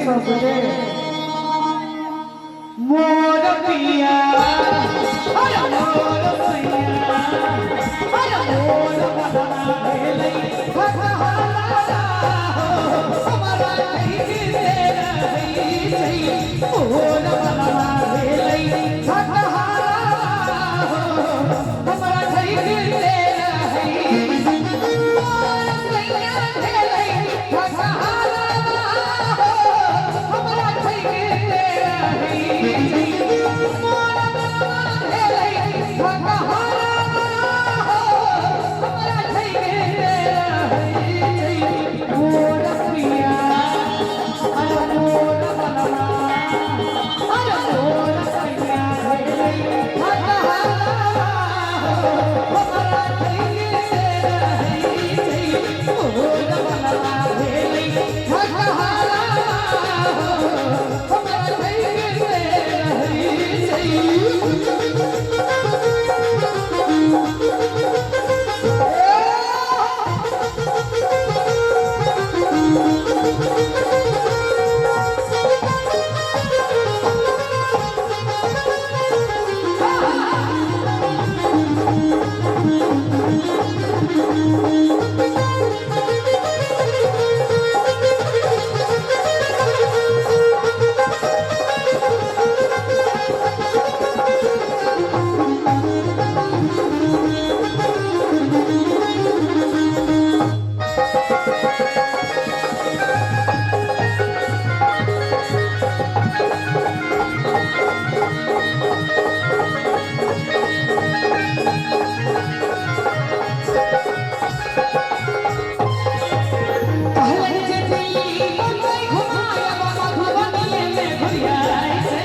सब गोटे। मोर पिया अरे मोर सैया अरे मोर बदना भेलै भगवाना हो हमरा कहि दे रहै छै मोर बदना भेलै भगवाना हो हमरा कहि दे रहै मोर सैया भेलै भगवाना हो हमरा कहि दे रहै छै मोर बदना भेलै भगवाना हो हमरा कहि दे रहै छै मोर पिया अरे मोर बलमा अरे मोर सैया भेलै भगवाना हो हमरा कहि दे रहै छै मोर बलमा भेलै भगवाना हो हमरा कहि दे रहै छै। कहलनि जे दिल्ली बम्बई घुमायब मधुबनीये मे घुरियाइ छै।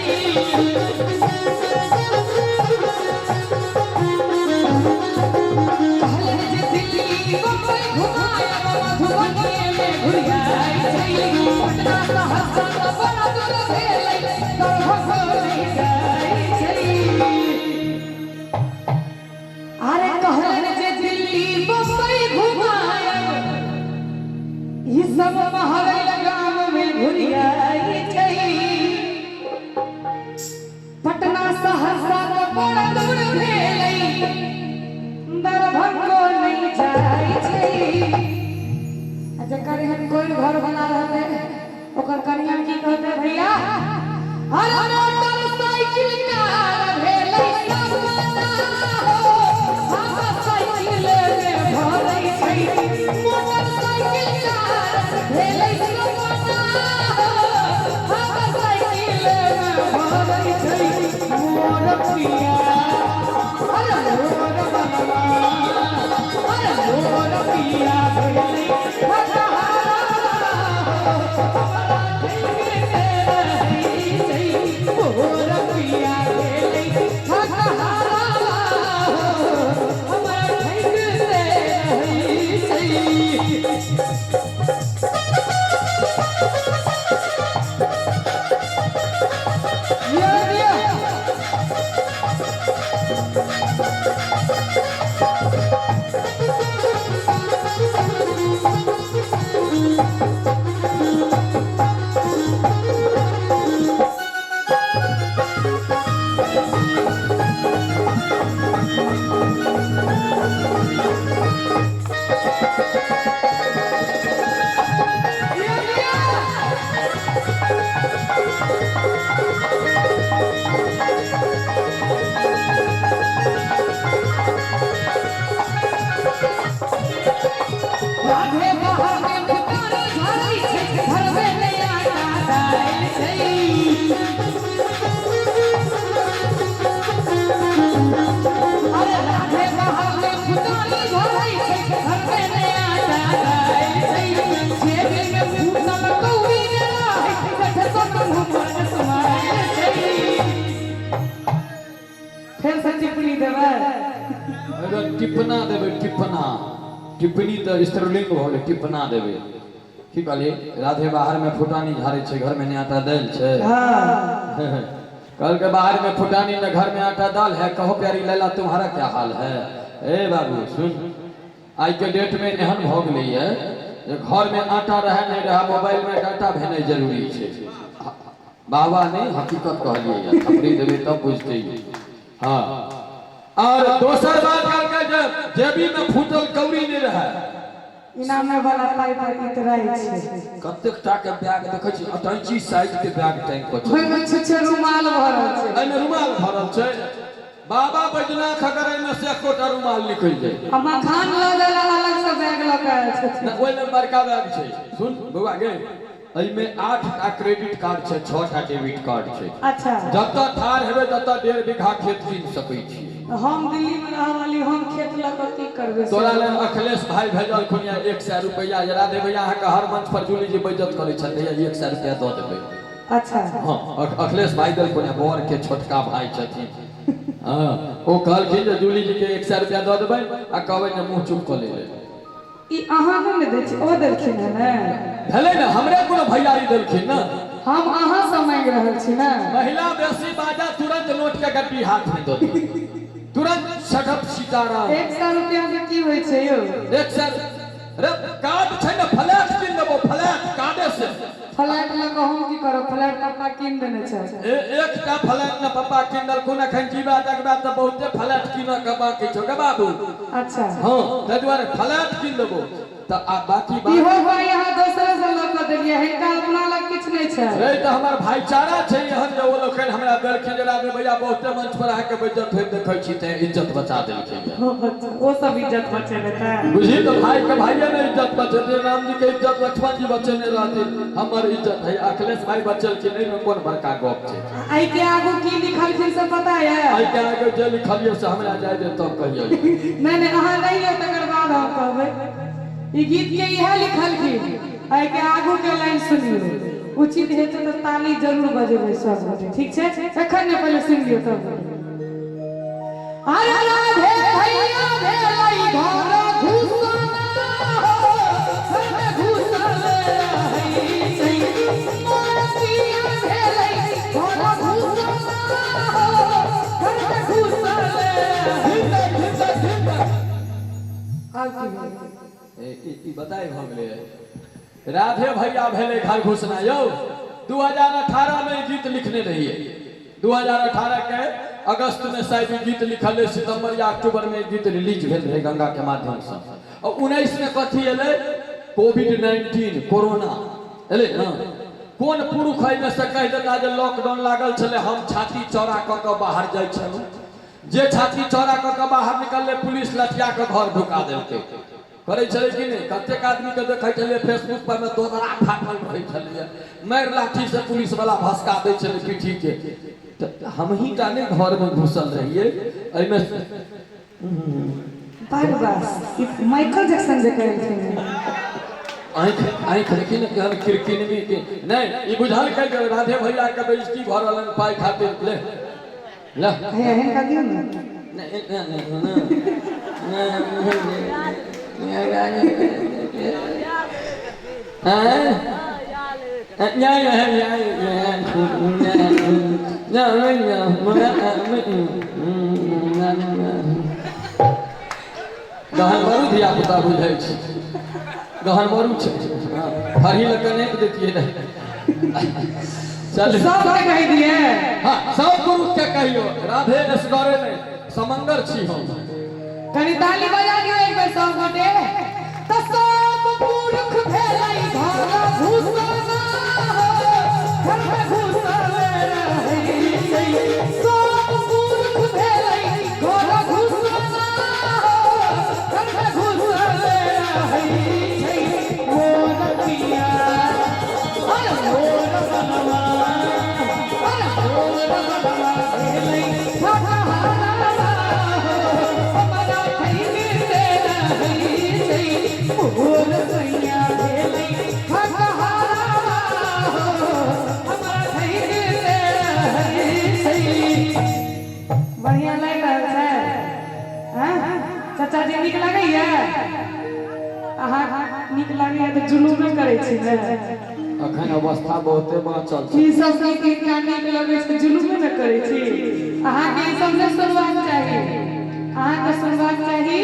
कहलनि जे दिल्ली बम्बई घुमायब मधुबनीये मे घुरियाइ छै। पटना सहरसा तऽ बड़ा दूर भेलै दरभंगो नहि जाइ छै। अरे कहलनि जे दिल्ली बम्बई घुमायब ई सब महरैल गाम में घुरियाइ छै। पटना सहरसा तऽ बड़ा दूर भेलै दरभंगो नहि जाइ छै। आ जकर एहन कोइ घर बना रहतै ओकर कनिया की कहतै भैया? अरे मोटरसाइकिल कार भेलै सपना हो हम साइकिल में भरै छै। मोटरसाइकिल कार भेलै सपना हो हम साइकिल में भरै छै। मोर पिया अरे मोर बलमा अरे मोर पिया भेलै भगवाना हो हमरा ठीक रहै छै। मोर पिया भेलै भगवाना हो हमरा ठीक रहै छै। दिया दिया। दिया दिया। राधे बाहर में फुटानी झाड़ै छै घरमे नहि आटा दालि छै। अरे राधे बाहर में फुटानी झाड़ै छै घरमे नहि आटा दालि छै। जेबी में फूटल कौड़ी ने रहै सेठ सब मुँह समायल छै। फेर से टिप्पणी देबै? एगो टिप्पणा देबै, टिप्पणा। टिप्पणी तऽ स्त्रीलिंग भऽ गेलै, टिप्पणा देबै। की कहलियै? राधे बाहर में फुटानी झाड़ै छै घर में नहि आटा दालि छै। कहलकै बाहर में फुटानी न घर में आटा दाल है, कहो प्यारी लैला तुम्हारा क्या हाल है। ए बाबू सुन, आइ के डेट में एहन भऽ गेलैए जे घर में आटा रहे नहीं रहे, मोबाइल में डाटा भेनाइ जरूरी छै। बाबा नहीं, हकीकत कहलिए या थपड़ी देबै तब बुझते। हाँ, और दोसर बात कहलकै जे जेबी में फूटल कौड़ी नहीं रहे। इनामे वाला पाइ पर इतराइ छै। कतेक टा के बैग देखै छी, अटैची साइज के बैग टांगि कऽ छै। ओहिमे छुच्छे रुमाल भरल छै। एहिमे रुमाल भरल छै। बाबा बैजनाथ अगर एहिमे से एकोटा रुमाल निकलि जाय। आ मखान लऽ जाइ लए अलग से बैग लऽ कऽ आयल छथिन। ना, ओहिमे बड़का बैग छै। सुन बौआ गे, एहिमे 8टा क्रेडिट कार्ड छै, 6टा डेबिट कार्ड छै। अच्छा। जतऽ ठाढ़ हेबै ततऽ 1.5 बीघा खेत कीन सकै छी। हम दिल्ली में रहऽ वाली, हम खेत लऽ कऽ की करबै? तोरा लेल अखिलेश भाई भेजलखुन यऽ 100 रुपैआ। जे राधे भैया, अहाँके हर मंच पर जूली जी बेइज्जत करै छथि, भैया 100 रुपैआ दऽ देबै। अच्छा। हाँ, अखिलेश भाई देलखुन यऽ, बर के छोटका भाई छथिन। हाँ, ओ कहलखिन जे जूली जी के 100 रुपैआ दऽ देबै आ कहबै जे मुँह चुप कऽ ले। ई अहाँ नहि ने दै छी, ओ देलखिन है ने। भेलै ने, हमरे कोनो भैयारी देलखिन ने। हम अहाँ से मांगि रहल छी ने। महिला बेसी बाजा, तुरंत नोट के गड्डी हाथ में दऽ दियौ, तुरंत सटप सीताराम। 100 रुपया से की होइ छै यौ? 100 रे कार्ड छै ने, फ्लैट कीन देबो, फ्लैट कार्डे से। फ्लैट लऽ कऽ हम की करब? फ्लैट पप्पा कीन देने छै। एकटा फ्लैट ने पप्पा कीन देलखुन, एखन जीवा जगबा तऽ बहुते फ्लैट कीनऽ के बाकी छौ गे बाबू। अच्छा। हाँ, ताहि दुआरे फ्लैट कीन देबो तऽ आ बाकी बात इहो पाइ अहाँ दोसरे से लऽ कऽ देलियै, हिनका अपना लग किछु नहि छै। रे, तऽ हमर भाईचारा छै एहन जे ओ लोकनि हमरा देलखिन जे राधे भैया, बहुते मंच पर अहाँके बेइज्जत होइत देखै छी, तें इज्जत बचा देलखिन। ओ सब इज्जत बचेने तऽ बुझी तऽ भाई के भाइये ने इज्जत बचेते। राम जी के इज्जत लक्ष्मण जी बचेने रहथिन, हमर इज्जत है अखिलेश भाई बचेलखिन, एहिमे कोन बड़का गप छै? एहि के आगू की लिखलखिन से पता यऽ? एहि के आगे जे लिखलियै से हमरा जाय दे तब कहियै। नहि नहि, अहाँ नहि यौ, तकर बाद हम कहबै। ई गीत के इएह लिखलखिन। एहि के आगू के लाइन सुनियौ, उचित हेतै तऽ ताली जरूर बजेबै सब गोटे, ठीक छै? एखन नहि, पहिले सुनि लियौ तब। अरे राधे भैया भेलै घर घुसना हो, घर में घुसल रहै छै। मोर पिया भेलै घर घुसना हो, घर में घुसल रहै। आब की भेलै? ई बताइ भऽ गेलै, राधे भैया भेलै घर घुसना। यौ, 2018 में ई गीत लिखने रहिए। 2018 के अगस्त में शायद ई गीत लिखल है, सितंबर या अक्टूबर में ई गीत रिलीज भेल रहे गंगा के माध्यम से। और 19 में कथी एलै? कोविड-19, कोरोना एलै ने। कोन पुरुष एहिमे से कहि देता जे लॉकडाउन लागल छलै, हम छाती चौड़ा कऽ कऽ बाहर जाइ छलहुँ? जे छाती चौड़ा कऽ कऽ बाहर निकललै, पुलिस लठिया कऽ घर ढुका देलकै। करै छलै कि नहि? कतेक आदमीके देखै छलियै फेसबुक पर मे, दोदरा फाटल रहै छलैए, मारि लाठी से पुलिस वाला भसका दै छलै पीठी के। तऽ हमही टा नहि घरमे घुसल रहियै एहिमे। बड़ बस, ई माइकल जैक्सन जे कहलखिन। आँखि आँखि देखी ने केहन किरकिनमी के नहि ई बुझलकै जे राधे भैया के बेइज्जती भऽ रहल पाइ खातिर। ले ले। हे, हिनका दियौ ने। नहीं, नहीं, नहीं, गहन मरू धिया पुता बुझै छै, गहन मरू छै। फरही लऽ कऽ नहि दैतियै ने। चल। सबके कहि दिए। हाँ, सब पुरुष के कहियो, राधे एसगरे नहि, समंगर छी हम। कनि ताली बजा दियौ एक बेर सब गोटे। तऽ सब पुरुष भेलै घर घुसना हो, घर में घुसल रहै छै। सब पुरुष भेलै घर घुसना हो, घर में घुसल रहै छै। मोर पिया, अरे मोर बनवा, अरे मोर बनवा भेलै ठठहरवा हो, हमरा ठैक रहै छै। मोर सैया भेलै ठठहरवा हो, हमरा ठैक रहै छै। बढ़िया लागि रहल छै। हैं चाचा जी, नीक लगैया? अहाँ नीक लगैया तऽ जुलूमे करै छी ने। अखन अवस्था बहुते बाँचल छै। ई सब गीत हिनका नीक लगै छै, जुलूमे ने करै छी। अहाँके ई सब नहि सुनबाक चाही, अहाँके सुनबाक चाही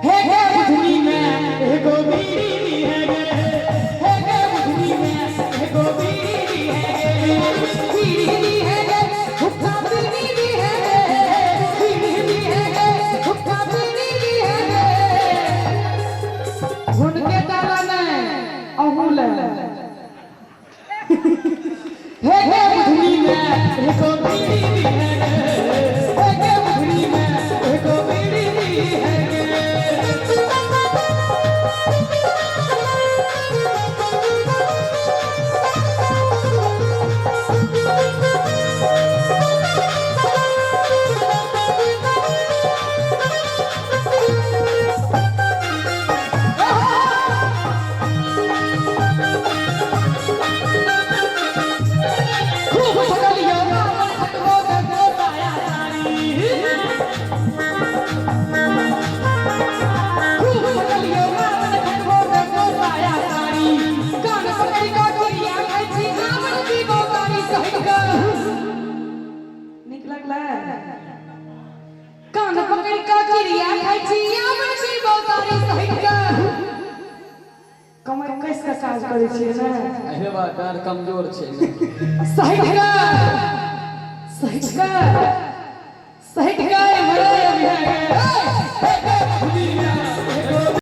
हे हे बुझनी में एगो बीड़ी। जाइ छी यामन की बहुतारी सहित के। कमर कस के काज करै छियै ने। अहे बा डाँर कमजोर छै ने। सहित के, सहित के, सहित के।